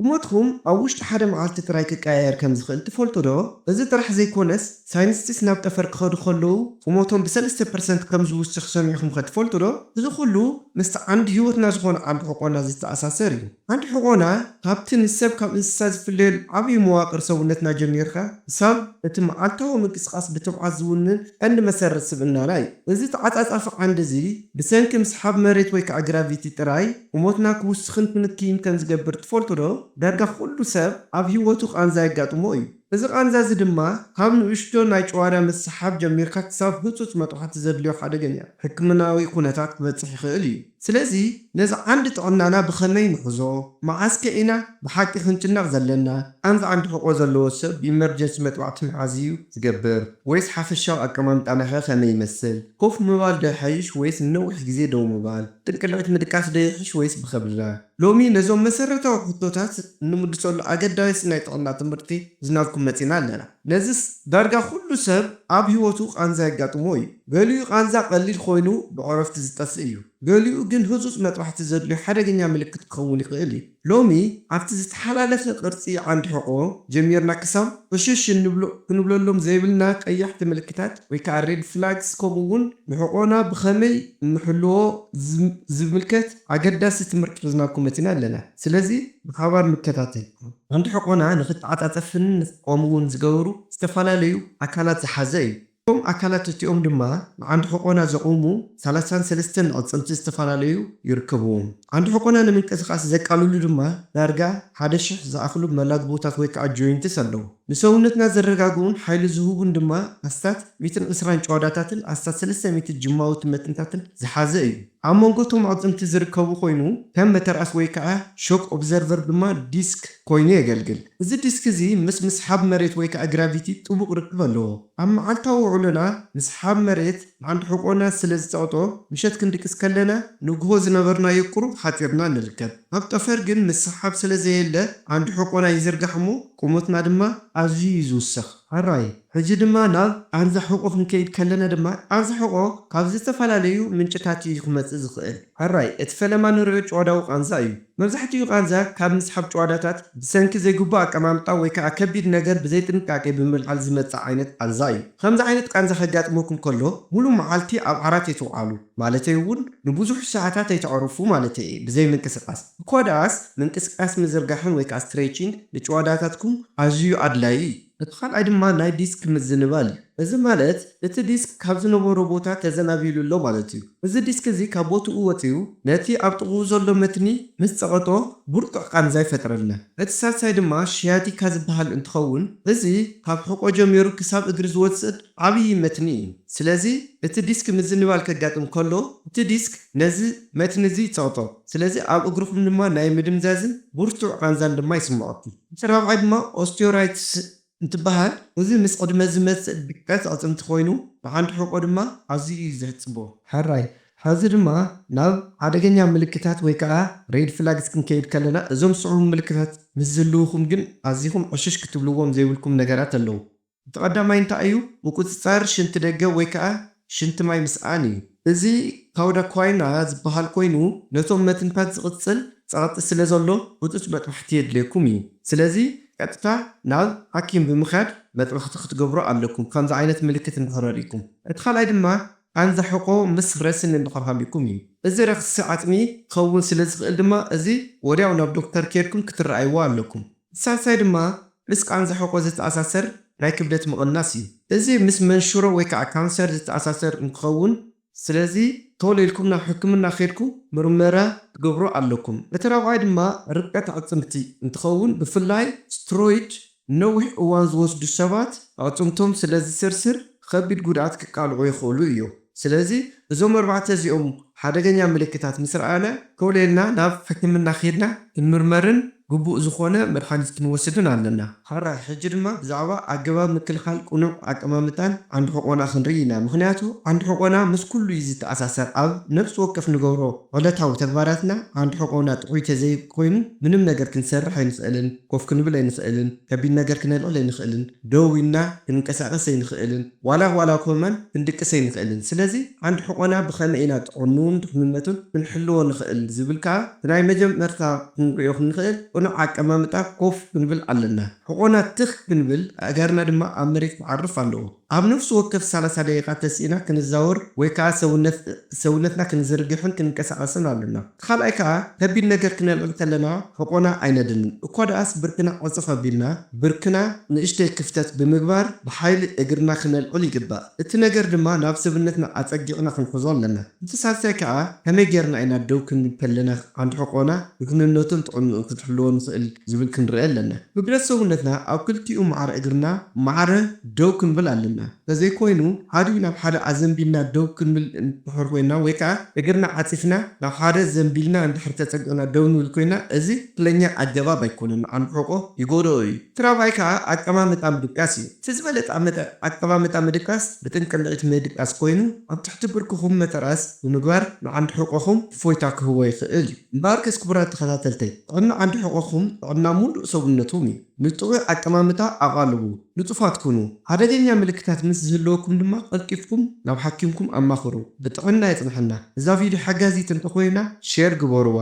ቁመትኩም ኣብ ውሽጢ ሓደ መዓልቲ ጥራይ ክቀያየር ከም ዝኽእል ትፈልጡ ዶ? እዚ ጥራሕ ዘይኮነስ፣ ሳይንቲስት ናብ ጠፈር ክኸዱ ከለዉ ቁመቶም ብ ሰለስተ ፐርሰንት ከም ዝውስኽ ሰሚዕኹም ከ ትፈልጡ ዶ? እዚ ኩሉ ምስቲ ዓንዲ ህይወትና ዝኾነ ዓንዲ ሕቖና ዝተኣሳሰር እዩ። ዓንዲ ሕቖና ካብቲ ንሰብ ካብ እንስሳ ዝፍለየሉ ዓብዪ መዋቕር ሰውነትና ጀሚርካ ክሳብ እቲ መዓልታዊ ምንቅስቓስ ብትብዓት ዝውንን ቀንዲ መሰረት ስብእናና እዩ። እዚ ተዓጻጻፊ ዓንዲ እዚ ብሰንኪ ምስሓብ መሬት ወይ ከዓ ግራቪቲ ጥራይ ቁመትና ክውስኽን ክንክይን ከም ዝገብር ትፈልጡ ዶ? ዳርጋ ኩሉ ሰብ ኣብ ህይወቱ ቃንዛ የጋጥሞ እዩ። እዚ ቃንዛ እዚ ድማ ካብ ንእሽቶ ናይ ጭዋዳ ምስሓብ ጀሚርካ ክሳብ ህጹጽ መጥባሕቲ ዘድልዮ ሓደገኛ ሕክምናዊ ኩነታት ክበጽሕ ይኽእል እዩ። ስለዚ ነዚ ዓንዲ ጥዕናና ብኸመይ ንሕዞ? መዓስከ ኢና ብሓቂ ክንጭነቕ ዘለና? ቃንዛ ዓንዲ ሕቖ ዘለዎ ሰብ ብኢመርጀንሲ መጥባሕቲ ምሓዝ እዩ ዝገብር። ወይስ ሓፈሻዊ ኣቀማምጣናኸ ከመይ ይመስል? ኮፍ ምባል ዶ ይሓይሽ ወይስ ንነዊሕ ግዜ ደው ምባል? ጥንቅልዒት ምድቃስ ዶ ይሕሽ ወይስ ብኸብድና? ሎሚ ነዞም መሰረታዊ ሕቶታት እንምልሰሉ ኣገዳሲ ናይ ጥዕና ትምህርቲ ሒዝናልኩም መጺና ኣለና። ነዚስ ዳርጋ ኩሉ ሰብ ኣብ ህይወቱ ቃንዛ የጋጥሞ እዩ። ገሊኡ ቃንዛ ቀሊል ኮይኑ ብዕረፍቲ ዝጠፍእ እዩ። ገሊኡ ግን ህጹጽ መጥባሕቲ ዘድልዮ ሓደገኛ ምልክት ክኸውን ይኽእል እዩ። ሎሚ ኣብቲ ዝተሓላለኸ ቅርጺ ዓንዲ ሕቖ ጀሚርና ክሳብ ዕሽሽ እንብሎ-፣ ክንብለሎም ዘይብልና ቀያሕቲ ምልክታት ወይ ከዓ ሬድ ፍላግስ ከምኡ እውን ንሕቖና ብኸመይ እንሕልዎ ዝም-፣ ዝምልከት ኣገዳሲ ትምህርቲ ሒዝናልኩም መጺና ኣለና። ስለዚ ብሓባር ንከታተል። ዓንዲ ሕቖና ንኽተዓጻጸፍን ንኽቆም እውን ዝገብሩ ዝተፈላለዩ ኣካላት ዝሓዘ እዩ። እቶም ኣካላት እቲኦም ድማ ንዓንዲ ሕቖና ዘቑሙ ሰላሳን ሰለስተን ኣዕጽምቲ ዝተፈላለዩ ይርከብዎም። ዓንዲ ሕቖና ንምንቅስቓስ ዘቃልሉ ድማ ዳርጋ ሓደ ሽሕ ዝኣኽሉ መላግቦታት ወይ ከዓ ጆይንትስ ኣለዉ። ንሰውነትና ዘረጋግኡን ሓይሊ ዝህቡን ድማ ኣስታት ሚእትን ዕስራን ጭዋዳታትን ኣስታት ሰለስተ ሚእቲ ጅማውቲ መትንታትን ዝሓዘ እዩ። ኣብ መንጎ እቶም ኣዕጽምቲ ዝርከቡ ኮይኑ፣ ከም መተርኣስ ወይ ከዓ ሾክ ኦብዘርቨር ድማ ዲስክ ኮይኑ የገልግል። እዚ ዲስክ እዚ ምስ ምስሓብ መሬት ወይ ከዓ ግራቪቲ ጥቡቕ ርክብ ኣለዎ። ኣብ መዓልታዊ ውዕሎና ምስሓብ መሬት ዓንዲ ሕቖና ስለ ዝጸቕጦ፣ ምሸት ክንድቅስ ከለና ንግሆ ዝነበርናዮ ቁሩብ ሓጺርና ንርከብ። ኣብ ጠፈር ግን ምስሓብ ስለ ዘየለ፣ ዓንዲ ሕቖና ይዝርጋሕ እሞ ቁመትና ድማ ኣዝዩ እዩ ዝውሰኽ። ሕራይ፣ ሕጂ ድማ ናብ ቃንዛ ሕቖ ክንከይድ ከለና ድማ፣ ቃንዛ ሕቖ ካብ ዝተፈላለዩ ምንጭታት እዩ ክመጽእ ዝኽእል። ሕራይ፣ እቲ ፈለማ ንሪኦ ጭዋዳዊ ቃንዛ እዩ። መብዛሕትኡ ቃንዛ ካብ ምስሓብ ጭዋዳታት ብሰንኪ ዘይግቡእ ኣቀማምጣ ወይ ከዓ ከቢድ ነገር ብዘይጥንቃቄ ብምልዓል ዝመጽእ ዓይነት ቃንዛ እዩ። ከምዚ ዓይነት ቃንዛ ከጋጥመኩም ከሎ፣ ሙሉእ መዓልቲ ኣብ ዓራት ኣይትውዓሉ። ማለተይ እውን ንብዙሕ ሰዓታት ኣይተዕርፉ ማለተይ እየ፣ ብዘይ ምንቅስቃስ። እኳ ደኣስ ምንቅስቃስ ምዝርጋሕን ወይ ከዓ ስትሬቺንግ ንጭዋዳታትኩም ኣዝዩ ኣድላዪ እዩ። እቲ ካልኣይ ድማ ናይ ዲስክ ምዝንባል እዩ። እዚ ማለት እቲ ዲስክ ካብ ዝነበሮ ቦታ ተዘናቢሉ ኣሎ ማለት እዩ። እዚ ዲስክ እዚ ካብ ቦትኡ ወጺኡ ነቲ ኣብ ጥቕኡ ዘሎ መትኒ ምስ ጸቐጦ ብርቱዕ ቃንዛ ይፈጥረልና። እቲ ሳልሳይ ድማ ሽያቲካ ዝበሃል እንትኸውን፣ እዚ ካብ ሕቖ ጀሚሩ ክሳብ እግሪ ዝወጽእ ዓብዪ መትኒ እዩ። ስለዚ እቲ ዲስክ ምዝንባል ከጋጥም ከሎ፣ እቲ ዲስክ ነዚ መትኒ እዚ ይጸቕጦ። ስለዚ ኣብ እግርኹም ድማ ናይ ምድምዛዝን ብርቱዕ ቃንዛን ድማ ይስምዐኩም። እቲ ራብዓይ ድማ ኦስቲዮራይትስ እንትበሃል፣ እዚ ምስ ዕድመ ዝመጽእ ድቀት ኣዕጽምቲ ኮይኑ፣ ንዓንዲ ሕቖ ድማ ኣዝዩ እዩ ዘሕጽቦ። ሕራይ፣ ሕዚ ድማ ናብ ሓደገኛ ምልክታት ወይ ከዓ ሬድ ፍላግስ ክንከይድ ከለና፣ እዞም ዝስዕቡ ምልክታት ምስ ዝህልውኹም ግን ኣዚኹም ዕሽሽ ክትብልዎም ዘይብልኩም ነገራት ኣለዉ። እቲ ቀዳማይ እንታይ እዩ? ምቁጽጻር ሽንቲ ደገ ወይ ከዓ ሽንቲ ማይ ምስኣን እዩ። እዚ ካውዳኳይና ዝበሃል ኮይኑ፣ ነቶም መትንታት ዝቕጽል ጸቕጢ ስለ ዘሎ፣ ህጹጽ መጥባሕቲ የድልየኩም እዩ። ስለዚ ቀጥታ ናብ ሓኪም ብምኻድ መጥባሕቲ ክትገብሩ ኣለኩም፣ ከምዚ ዓይነት ምልክት እንድሕር ርኢኩም። እቲ ካልኣይ ድማ ቃንዛ ሕቖ ምስ ረስኒ እንድሕር ሃልዩኩም እዩ። እዚ ረኽሲ ዓጽሚ ክኸውን ስለ ዝኽእል ድማ፣ እዚ ወዲያው ናብ ዶክተር ኬድኩም ክትረኣይዎ ኣለኩም። እቲ ሳልሳይ ድማ ምስ ቃንዛ ሕቖ ዝተኣሳሰር ናይ ክብደት ምቕናስ እዩ። እዚ ምስ መንሽሮ ወይ ከዓ ካንሰር ዝተኣሳሰር እንትኸውን፣ ስለዚ ቶሎ ኢልኩም ናብ ሕክምና ኬድኩም ምርመራ ትገብሩ ኣለኩም። እቲ ራብዓይ ድማ ርቀት ኣዕጽምቲ እንትኸውን፣ ብፍላይ ስትሮይድ ነዊሕ እዋን ዝወስዱ ሰባት ኣዕጽምቶም ስለ ዝስርስር ከቢድ ጉድኣት ክቃልዑ ይኽእሉ እዮም። ስለዚ እዞም ኣርባዕተ እዚኦም ሓደገኛ ምልክታት ምስ ረኣና፣ ቶሎ ኢልና ናብ ሕክምና ኬድና ክንምርመርን ግቡእ ዝኾነ መድሓኒት ክንወስድን ኣለና። ሕራይ፣ ሕጂ ድማ ብዛዕባ ኣገባብ ምክልኻል ቅኑዕ ኣቀማምጣን ዓንዲ ሕቖና ክንርኢ ኢና። ምኽንያቱ ዓንዲ ሕቖና ምስ ኩሉ እዩ ዝተኣሳሰር። ኣብ ነፍሲ ወከፍ ንገብሮ ዕለታዊ ተግባራትና ዓንዲ ሕቖና ጥዑይ ተዘይኮይኑ ምንም ነገር ክንሰርሕ ኣይንኽእልን፣ ኮፍ ክንብል ኣይንኽእልን፣ ከቢድ ነገር ክነልዕል ኣይንኽእልን፣ ደው ኢልና ክንንቀሳቐስ ኣይንኽእልን፣ ዋላ ዋላ ኮማን ክንድቅስ ኣይንኽእልን። ስለዚ ዓንዲ ሕቖና ብኸመይ ኢና ጥዕንኡን ድሕንነቱን ክንሕልዎ ንኽእል ዝብል ከኣ እቲ ናይ መጀመርታ ክንሪኦ ክንኽእል ኣቀማምጣ ኮፍ ክንብል ኣለና። ሕቖና ትኽ ክንብል፣ ኣእጋርና ድማ ኣብ መሬት ክዓርፍ ኣለዎ። ኣብ ነፍሲ ወከፍ ሰላሳ ደቂቓ ተሲእና ክንዛወር ወይ ከኣ ሰውነት-፣ ሰውነትና ክንዝርግሕን ክንቀሳቐስን ኣለና። እቲ ካልኣይ ከኣ ከቢድ ነገር ክነልዕል ከለና ሕቖና ኣይነድንን። እኳ ደኣስ ብርክና ዕጽፍ ኣቢልና፣ ብርክና ንእሽተይ ክፍተት ብምግባር ብሓይሊ እግርና ክነልዕል ይግባእ። እቲ ነገር ድማ ናብ ሰብነትና ኣጸጊዕና ክንሕዞ ኣለና። እቲ ሳልሳይ ከኣ ከመይ ጌርና ኢና ደው ክንብል ከለና ዓንዲ ሕቖና ድሕንነቱን ጥዕንኡን ክንሕልዎ ንኽእል ዝብል ክንርኢ ኣለና። ክብደት ሰውነትና ኣብ ክልቲኡ ማዕረ እግርና ማዕረ ደው ክንብል ኣለና። ተዘይኮይኑ ሓዲኡ ናብ ሓደ ኣዘንቢልና ደው ክንብል እንድሕር ኮይና ወይ ከኣ እግርና ዓጺፍና ናብ ሓደ ዘንቢልና እንድሕር ተጸጊዕና ደው ንብል ኮይና፣ እዚ ትኽክለኛ ኣገባብ ኣይኮነን፣ ንዓንዲ ሕቖ ይጎድኦ እዩ። እቲ ራብዓይ ከኣ ኣቀማምጣ ምድቃስ እዩ። እቲ ዝበለጸ ኣመጠ-፣ ኣቀማምጣ ምድቃስ ብጥንቅልዒት ምድቃስ ኮይኑ፣ ኣብ ትሕቲ ብርክኹም መተርኣስ ብምግባር ንዓንዲ ሕቖኹም እፎይታ ክህቦ ይኽእል እዩ። እምበኣርከስ ክቡራት ተኸታተልተይ፣ ጥዕና ዓንዲ ሕቖኹም ጥዕና ሙሉእ ሰውነትኩም እዩ። ንጥዑይ ኣቀማምጣ ኣቓልቡ፣ ንጡፋት ኩኑ። ሓደገኛ ምልክታት ምስ ዝህልወኩም ድማ ቀልጢፍኩም ናብ ሓኪምኩም ኣማኽሩ። ብጥዕና የጽንሐና። እዛ ቪድዮ ሓጋዚት እንተኾይና ሼር ግበርዋ።